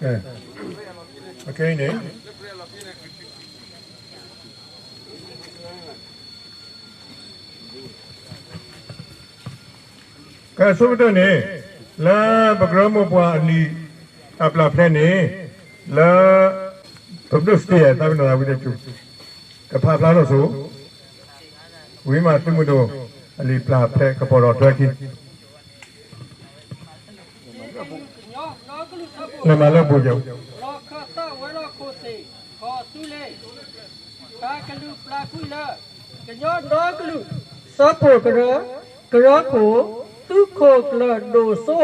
ကဲ, အခဲအံၤန့ၣ် ကဲ အဆိကတၢၢ်န့ၣ် လၢပကရၢမိၢ်ပှၢ်အလံာ်အပျၢ်ဖျဲးန့ၣ် လၢ ပဒိၣ်စတ့ သးပ့ၤနီၣ်သးဝံၤတကၠူၢ် ကဖးဖျါထီၣ်ဆိ ဝံၤမးသုးမုၢ်ဒိၣ် အလံာ်ပျၢ်ဖျဲးကပီၤထီၣ်ထွဲခံ လဲၤမၤလၢပူၤက လီၢ်ခၢၣ်သးဝဲၤလီၢ်ခိၣ်သ့ၣ် ကီၢ်သူလ့ၤ တၢ်ကလုၢ်ပျၢ်ကွံာ်လၢ ကညီဒီကလုာ် စီၤဖိၣ်ကရၢ ကရၢခိၣ် သုးခိၣ်ကျၢၢ်ဒိၣ်စိ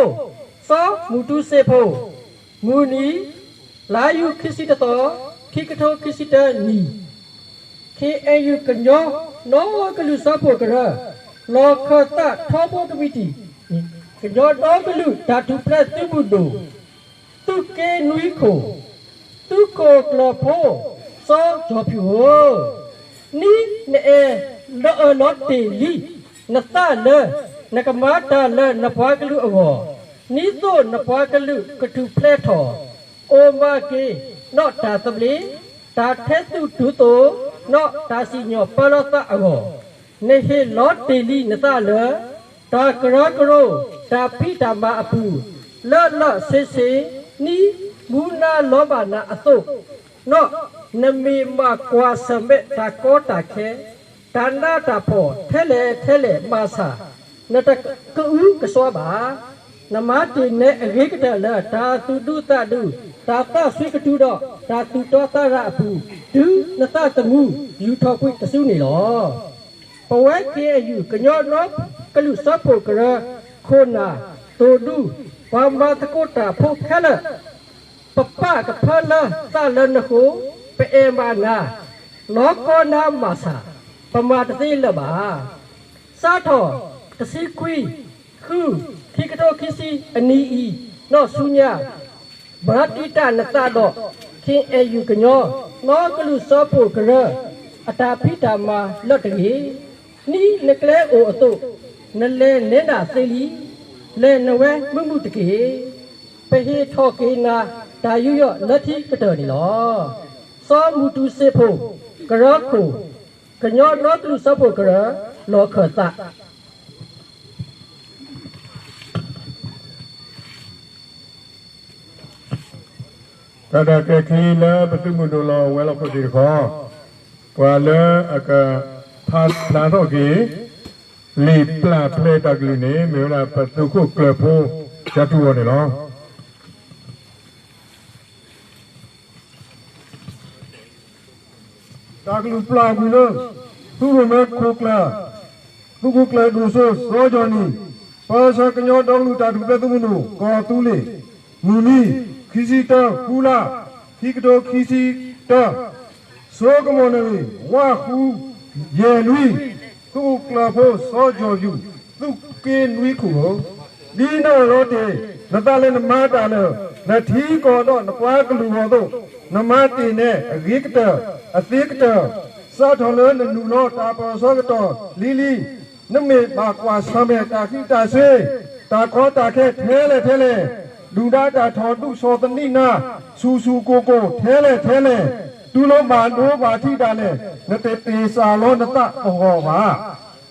စီၤမူၤတူၤစ့ၣ်ဖိ မုၢ်နံၤ လါယူၤခံဆံတသီ ခံကထိခံဆံတၢနံၣ် ခ့ၣ်အဲၣ်ယူၣ် ကညီနီကလုာ်စီၤဖိၣ်ကရၢ လီၢ်ခၢၣ်သးထီဘိကမံးတံာ် ကညီဒီကလုာ်တၢ်ထူၣ်ဖျဲးသုးမုၢ်ဒိၣ် သုးက့နွံခိၣ် သုးခိၣ်ကျၢၢ်ဖိ စီၤကၠီၤဖံးဧၢ, နံၤနအဲၣ်လီၤအၢၣ်လီၤတ့ၢ်လံနသးလၢ နကမၤတၢ်လၢနပှၤကလုာ်အဂီၢ်, နံၤသိးနပှၤကလုာ်ကထူၣ်ဖျဲးထီၣ် အိၣ်မၤက့ၤနီၣ်တၢ်သဘျ့, တၢ်ထဲသူၣ်ဒူသိး နီၣ်တၢ်စံၣ်ညီၣ်ပၢလီၤသးအဂီၢ်, နဟ့ၣ်လီၤတ့ၢ်လံနသးလၢ တၢ်ကရၢကရိ တၢ်ဖံးတၢ်မၤအပူၤ လၢလၢဆ့ဆ့ နံၤမူနၤလီၤဘၣ်နၤအသိး, နီၣ်နမ့ၢ်မၤကွၢ်ဆၢၣ်မဲာ်တၢ်ကီတၢ်ခဲ တၢ်နးတၢ်ဖှီၣ်ထဲလဲၣ်ထဲလဲၣ်မၤဆၣ်, နတကအုကစွါဘၣ်. နမၤတ့ၢ်နဲအဂ့ၤကတၢၢ်လၢ တၢ်သူၣ်ဒူသးဒူ, တၢ်သးစွံကတုၤဒီး တၢ်သူၣ်တီသးရၤအပူၤ တုၤနသးသမူ ယူၤထီၣ်ကွံာ်တစုန့ၣ်လီၤ. ပဝဲ ခ့ၣ်အဲၣ်ယူၣ် ကညီနီကလုာ်စီၤဖိၣ်ကရၢ ခိၣ်နၢ် သိၣ်ဒူ ပှၤမၤသကိးတၢ်ဖိခဲလၢာ် ပပာ်ကဖၢလၢသးလၢနဃိ, ပအဲၣ်ဘၣ်နၤ, လီၤကီနၤမၤဆၣ်, ပမၤတသ့လၢၤဘၣ်. စးထီၣ်တဆံခွံ ဃု ခံကထိခံဆံအနံၤအံၤ နီၢ်ဆူညါ မၤတံာ်တာ်နသးဒီး ခ့ၣ်အဲၣ်ယူၣ် ကညီနီကလုာ်စီၤဖိၣ်ကရၢ အတၢ်ဖံးတၢ်မၤလၢတဂ့ၤ, နံၤနကျဲအိၣ်အသိး နလဲၤနဲဒၣ်သ့လံ, လဲၤနဝဲမုာ်မုာ်တက့ၢ်. ပဟ့ၣ်ထီၣ်က့ၤနၤတၢ်ယူးယီၣ်လၢခံကတၢၢ်န့ၣ်လီၤ. စီၤမူၤတူၤစ့ၣ်ဖိ, ကရၢခိၣ်, ကညီဒီကလုာ်စၢဖှိၣ်ကရၢ, လီၢ်ခၢၣ်သး တၢ်ဒၣ်ကဲၤချံလၢပသုးမုၢ်ဒိၣ်လီၤဝဲၤလီၢ်ခိၣ်သ့ၣ်တခီ, ပှၤလၢအကဖးဖျါထီၣ်က့ၤ လံာ်ပျၢ်ဖျဲးတၢ်ကလုၢ်န့ၣ် မ့ၢ်ဝဲဒၣ်ပသုးခိၣ်ကျၢၢ်ဖိ ကၠီထူအီၤန့ၣ်လီၤ. တၢ်ကလုၢ်ပျၢ်ကွံာ်လၢ သုးရိၣ်မဲခိၣ်ကျၢၢ်, သုးခိၣ်ကျၢၢ်ဒိၣ်စိ စီၤကၠီၣ်နံၣ်, ပၢဆှၢကညီဒီကလုာ်တၢ်ထူၣ်ဖျဲးသုးမုၢ်ဒိၣ် ကီၢ်သူလ့ၤ, မုၢ်နံၤ ခံဆံတၢ ဃုလါ ခံကထိခံဆံတၢ, စိကမီၣ်နၣ်ရံၣ် ဝးဃု ယဲၢ်နွံ, သုးခိၣ်ကျၢၢ်ဖိစီၤကၠီၣ်ယူၣ် သုးက့နွံခိၣ်ဧၢ, ဒ်နအၢၣ်လီၤတ့ၢ် နသးလၢနမၤတၢ်လၢ နထံကီၢ်ဒီးနပှၤကလုာ်အဂီၢ်အသိး, နမၤတ့ၢ်နဲအဂ့ၤကတၢၢ် အသ့ကတၢၢ်, စးထီၣ်လၢနနုာ်လီၤတၢ်ပၢၢ်ဆၢကတီၢ်လံၤလံၤ, နမ့ၢ်ဘၣ်ကွၢ်ဆၢၣ်မဲာ်တၢ်ဃံးတၢ်စ့ၤ, တၢ်ကီတၢ်ခဲထဲလဲၣ်ထဲလဲၣ်, ဒုၣ်ဒါတၢ်ထီၣ်ဒုးဆီၣ်သနံးနၤ ဆူၣ်ဆူၣ်ကိၢ်ကိၢ်ထဲလဲၣ်ထဲလဲၣ်, တုၤလီၤဘၣ်ဒိဘၣ်ထံးဒၣ်လဲာ်, နတတ့ၢ်စၢ်လီၤနသးပဂီၢ်ဘၣ်.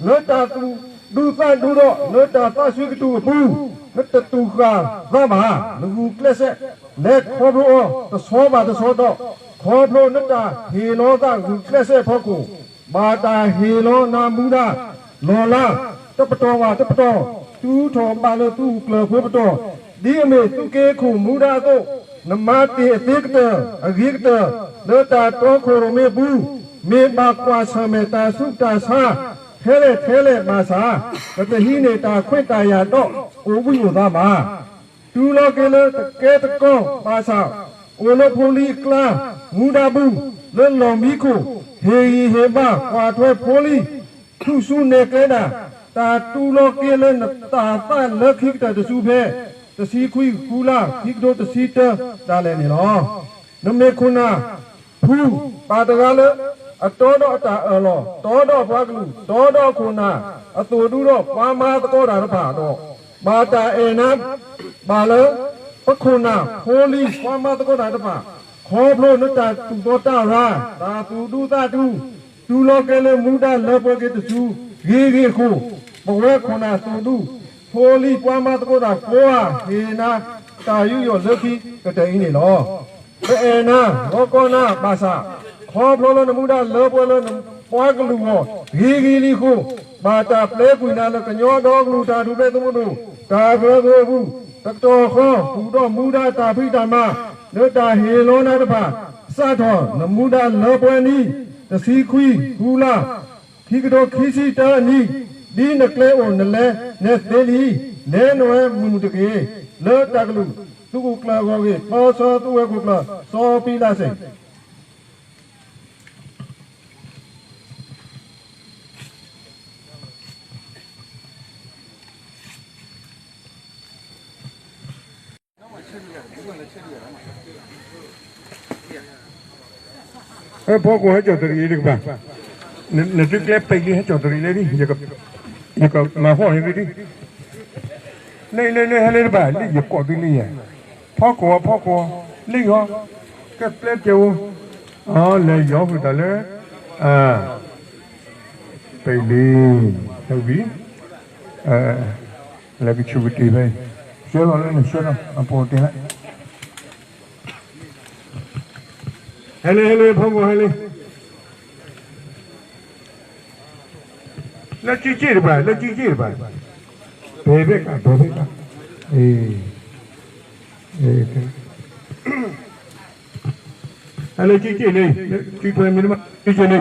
လၢတၢ်သူၣ်ဒူသးဒူဒီး လၢတၢ်သးစွံကတုၤအပူၤ, နတတူၢ်ဃာ်သးဘၣ်. နဂုာ်ကျဲးစၢး လဲၤခီဖျိအီၤတဆီဘၣ်တဆီဒီး, ခီဖျိနတၢ်ဟ့ၣ်လီၤသးဂုာ်ကျဲးစၢးအဖီခိၣ်, ဘၣ်တၢ်ဟ့ၣ်လီၤနၤမူဒါ လီၢ်လၤ တပတီၢ်ဘၣ်တပတီၢ်, တုၤထီၣ်ဘးလၢသုးခိၣ်ကျၢၢ်ဖိပတီၢ်, ဒ်အမ့ၢ်သုးက့ခိၣ်မူဒါအသိး, နမၤတ့ၢ်အသ့ကတၢၢ် အဂ့ၤကတၢၢ် လၢတၢ်တီခိၣ်ရိၣ်မဲအပူၤ, မ့ၢ်ဘၣ်ကွၢ်ဆၢၣ်မဲာ်တၢ်ဆူးတၢ်ဆါ ထဲလဲၣ်ထဲလဲၣ်ဘၣ်ဆၣ်, ပတဟံးန့ၢ်တၢ်ခွဲးတၢ်ယာ်ဒီး အိၣ်ဘှံးအိၣ်သါဘၣ်. တုၤလီၤက့ၤလၢတကဲတကီဘၣ်ဆၣ်, အိၣ်လၢဖိလံၤအကျါ မူဒါပူၤ လၢလီၢ်မံခိၣ် ဟ့ၣ်ဂံၢ်ဟ့ၣ်ဘါ ကွၢ်ထွဲဖိလံၤ ထူၣ်စုနဲၣ်ကျဲဒၣ် တၢ်တုၤလီၤက့ၤလၢနတၢ်သးလၢခံကတၢၢ်တစုဖဲ တဆံခွံ ဃုလါ ခံကထိတဆံတၢ ဒၣ်လဲာ်န့ၣ်လီၤ. နမ့ၢ်ခိၣ်နၢ် ဖု ပၢ်တဂၤလၢ အတီဒီးအတၢ်အၢၣ်လီၤ, တီဒီးအပှၤကလုာ်, တီဒီးအခိၣ်နၢ်, အသိၣ်ဒူဒီးပှၤမၤသကိးတၢ်တဖၣ်ဒီး, ဘၣ်တၢ်အဲၣ်နၤ ဘၣ်လၢ ပခိၣ်နၢ်ဖိလံၤပှၤမၤသကိးတၢ်တဖၣ်, ခီဖျိနတၢ်သူၣ်တီတၢ်ရၤ, တၢ်သူၣ်ဒူသးဒူ, တုၤလီၤက့ၤလၢမူဒါလၢပှဲၤက့ၤတစု ဂ့ၤဂ့ၤအဃိ, ပဝဲခိၣ်နၢ်သိၣ်ဒူ ဖိလံၤပှၤမၤသကိးတၢ်ကိးဂၤ ဟ့ၣ်နၤ တၢ်ယူးယီၣ်လၢခံကတၢၢ်အံၤန့ၣ်လီၤ. ပအဲၣ်နၤ လီၤကီနၤဘၣ်ဆၣ်, ခီဖျိလၢနမူဒါလၢပှဲၤလၢနပှၤကလုာ်အဂီၢ် ဂ့ၤဂ့ၤလံအဃိ, ဘၣ်တၢ်ပျဲကွံာ်နၤလၢကညီဒီကလုာ်တၢ်ထူၣ်ဖျဲးသုးမုၢ်ဒိၣ် တၢ်ကရၢကရိအပူၤ တကတီၢ်ဃီ ဃုာ်ဒီးမူဒါတၢ်ဖံးတၢ်မၤ လၢတၢ်ဟ့ၣ်လီၤနၤတဖၣ် စးထီၣ်နမူဒါလၢပှဲၤနံၣ် တဆံခွံ ဃုလါ ခံကထိခံဆံတၢအနံၤ, ဒ်နကျဲအိၣ်နလဲၤနဲသ့လံ, လဲၤနဝဲမုာ်တက့ၢ်. လၢတၢ်ကလုၢ်သုးခိၣ်ကျၢၢ်အဂီၢ်ဂ့ၤ, ပၢဆှၢသုးဝဲခိၣ်ကျၢၢ် စီၤပံလးစ့ၣ် ဖီခိၣ်ဟဲကၠီၣ်တရံးတကပၤ, နသုကျဲပဲာ်လံဟဲကၠီၣ်တရံးလၢဒ်, ယကမၤဟီၣ်န့ၣ်ဒ်, လၢလၢလၢဟဲလၢတဘၣ် လၢယကိးသုလံယဲ, ဖီခိၣ်အဖီခိၣ်, လၢယီၤ, ကဲပျဲကဲဧိၤ, လဲၤယီၤဃုာ်တၢ်လၢ ပဲာ်လံ, ဟဲဝံၤ, လဲၤကဆူၣ်ကတ့ၢ်ဖဲ, ဆှၢလီၤလၢနဆှၢလီၤ အပိာ်တ့ၢ်လၢ ဟဲလံ ဟဲလံ ဖီခိၣ်ဟဲလံ, လၢကံက့ၣ်တဘၣ် လၢကံက့ၣ်တဘၣ်, ဘဲဘဲကး ဘဲဘဲကး, အ့ ဟဲလၢကံက့ၣ်လံ, ကံထွဲမံၤတမး ကံက့ၣ်လံ,